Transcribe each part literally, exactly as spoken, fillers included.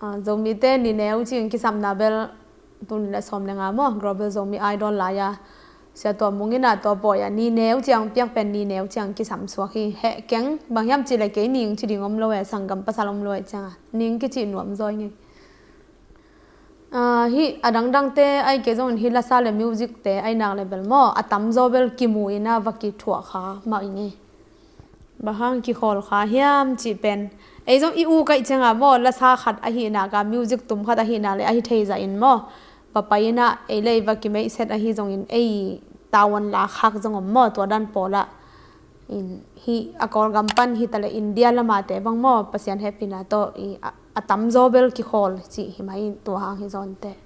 Ah, Zomite ni neu cing kisapna bel tuni le sawm le nga maw, Global Zomi Idol lai-a Sia Tua Mung in ah tua pawi-ah ni neu ciang piak pen ni neu ciang kisam suak hi. Heh keng, bang hiam cih le kei ning ci ding om lo e, sanggam pasal om lo e ciangah ning kici nuam zaw ing ei. Ah, hih a dangdangte ai kei zongin hih lasa le music-te ai nak le bel maw, a tamzaw bel kimu in ah va kithuah kha mah ing ei. Bang hang kikhawl kha hiam cih pen, ei zong i u kaih ciangah maw, lasa khat ahih nak a, music tum khat ahih nak le ahi thei zah in maw, va pai in ah ei le ei va kimeihset ahi zongin ei tavuan la khak zong om maw, tua dan pawlah. In hih a Kawlgam pan hi ta le India lamate bang maw, Pasian hehpihna tawh i a, a tamzaw bel kikhawl cih hi mah in, tua hang hi zaw inteh.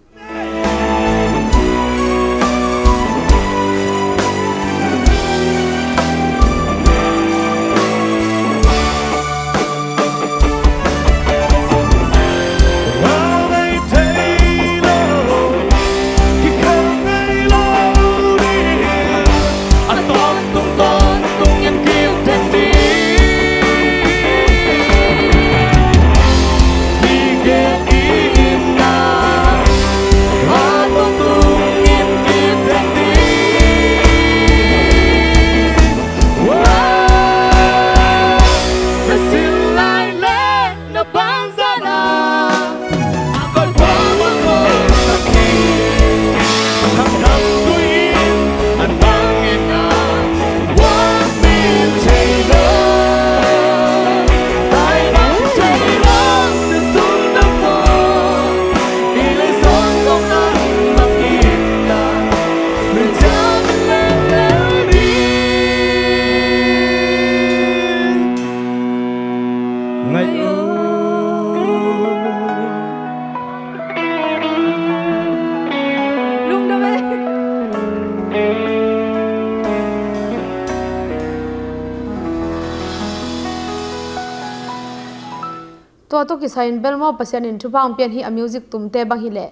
Tua tawh kisai in bel maw, Pasian in thupha hong pian hi a music tumte bang hi leh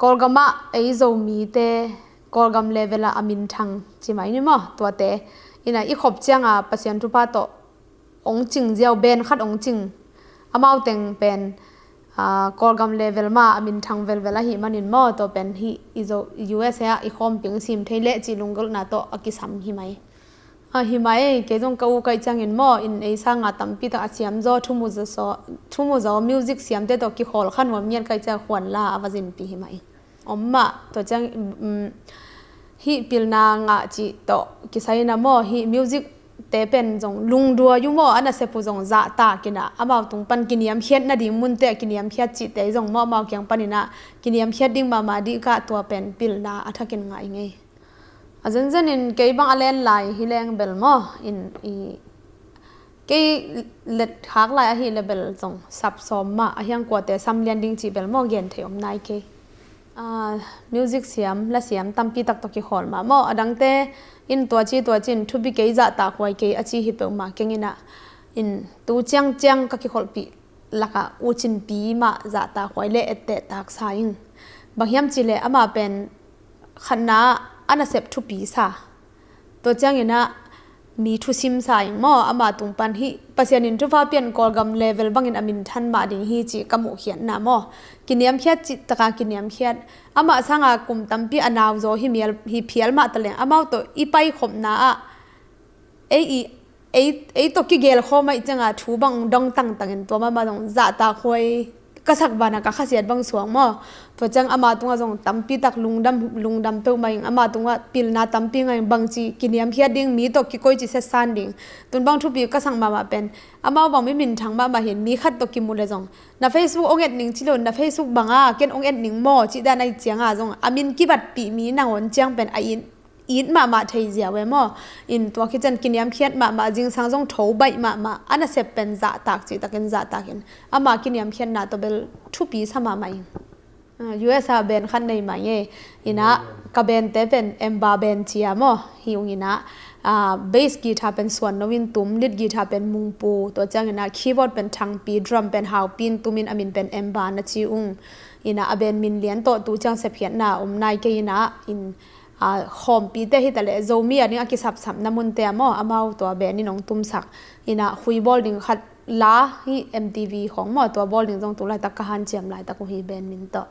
Kawlgam ah ei Zomite Kawlgam level ah a minthang ci mai ni maw, tuate in ah i khop ciangah Pasian thupha tawh hong cing ziau, band khat hong cing. Amau teng pen, ah, Kawlgam level mah a minthang velvel ahih manin maw, tua pen hih i Zo, U S A ah i khawmping sim thei leh cih lunggulhna tawh a kisam hi mai. Ah, hi mai, kei zong ka u kaih ciangin maw, in ei sanga tampi tak a siam zaw, thu mu zaw, thu mu zaw, music siamte tawh kikhawl kha nuam ngiat kaih ciang khuan la a va zinpi hi mai. Om mah, tua ciang, um, hih pilna ngah cih tawh kisai in ah maw, hih music te pen zong lungdua uh maw, a nasep uh zong zahtak in ah, amau tung pan kiniamkhiat nading munte ah kiniamkhiat cihte zong maw, amau kiang panin ah kiniamkhiat ding mahmah dih kah, tua pen pilna a thakin ngah ing ei. A zenzen in kei bang a len lai hi leng bel maw, in i kei let khak lai ahi le bel zong sap sawm mah, a hiang kuate sam lian ding cih bel maw gen thei om nai kei. Ah, music siam, la siam tampi tak tawh kikhawl mah maw, a dangte in tua ci tua ci in thupi kei, zahtak huai kei a ci hi peuhmah keng in ah, in tu ciangciang ka kikholhpih lakah u Cinpi mah zahtak huai le etteh taksa ing. Bang hiam cih leh amah pen khatna ah a nasep thupi sa. Tua ciangin ah mi thusim sa ing maw, amah tung pan hih Pasian in thupha pian Kawlgam level bangin a minthan mah ding hi cih ka muhkhiatna maw. Kiniamkhiat cih taka kiniamkhiat. Amah sanga kum tampi a nauzaw hi mial, hi phial mah taleng, amau tawh i paikhopna ah ei i, ei, ei tawh kigel khawm ahih cianga thu bang dong tangtangin tua mahmah zong zahtak huai ka sak banah ka khasiat bang suak maw. Tua ciang ama tungah zong tampi tak lungdam, lungdam peuhmah ing, ama tungah pilna tampi ngah ing, bangci kiniamkhiat ding, mi tawh kikoici setsan ding. Tun bang thupi ka sak mahmah pen, amau bang mi minthang mahmah hin, mi khat tawh kimu le zong, na Facebook ong et ning ci lo, na Facebook banga ken ong et ning maw, cih dan ahih cianga zong, a min kibatpih mi nangawn ciang pen a in it mahmah thei ziau e maw. In tua khit ciang kiniamkhiat mahmah, zingsang zong tho baih mahmah, a nasep pen zahtak cihtakin zahtakin, ama kiniamkhiatna tawh bel thupi sa mahmah ing. Ah, U S A band khat nei mah ing e. Inah ka band te pen Emba band cia maw. Hi ung inah, ah, bass guitar pen Suan No in tum, lead guitar pen Mungpu, tua ciang inah keyboard pen Thangpi, drum pen Haupi in tum in a min pen Emba na ci ung. Inah a band min lian tawh tu ciang sepkhiatna om nai kei inah, in a, khawmpite hi taleh Zomi a ding a kisapsapna munte ah maw, amau tua band in hong tumsak. Inah khui bawl ding khat La hi M T V khawng maw, tua bawl ding zong tu laitak ka hanciam laitak uh hi, band min tawh.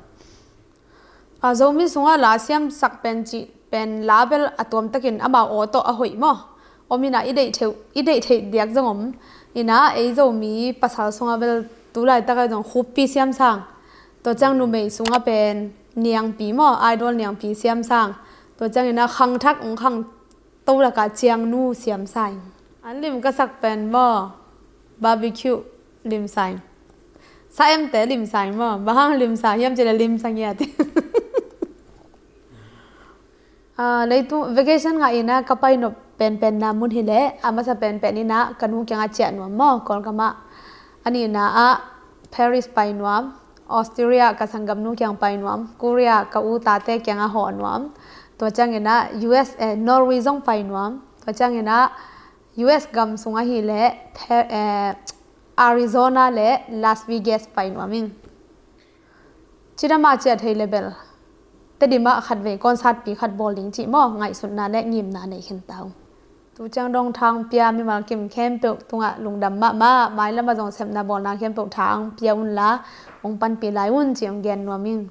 A, Zomi sungah la siamsak pen cih pen la bel a tuamtakin amau aw tawh a hoih maw? Om inah i deih theih, i deih theih diak zong om. Inah ei Zomi pasal sungah bel tu laitak ah zong khuppi siamsang. Tua ciang numei sungah pen niangpi maw, idol niangpi siamsang. Tua ciang inah khangthak ung khang to lakah ciangnu siamsang. An lim ka sak pen maw, barbecue limsang. Sa emte limsang maw, bang hang limsang hiam cih leh limsang ngiat. Ah, leitung vacation ngah inah ka pai nop penpenna mun hileh a masa penpen inah ka nu kiangah ciah nuam maw, Kawlgamah. A nihna ah Paris pai nuam, Australia ka sanggamnu kiang pai nuam, Korea ka u tate kiangah hawh nuam. Tua ciang inah U S, eh, Norway zong pai nuam. Tua ciang inah U S gam sung ahileh Pe-, eh, Arizona le Las Vegas pai nuam ing. Cidamah ciah thei le bel Tedim ah khatvei concert pi khat bawl ding cih maw, ngaihsutna le ngimna nei khin ta uh. Tu ciang dong thang pia mimal kim khempeuh tungah lungdam mahmah, mailam ah zong sepna bawlna khempeuh thang pia unla hong panpih lai un cih hong gen nuam ing.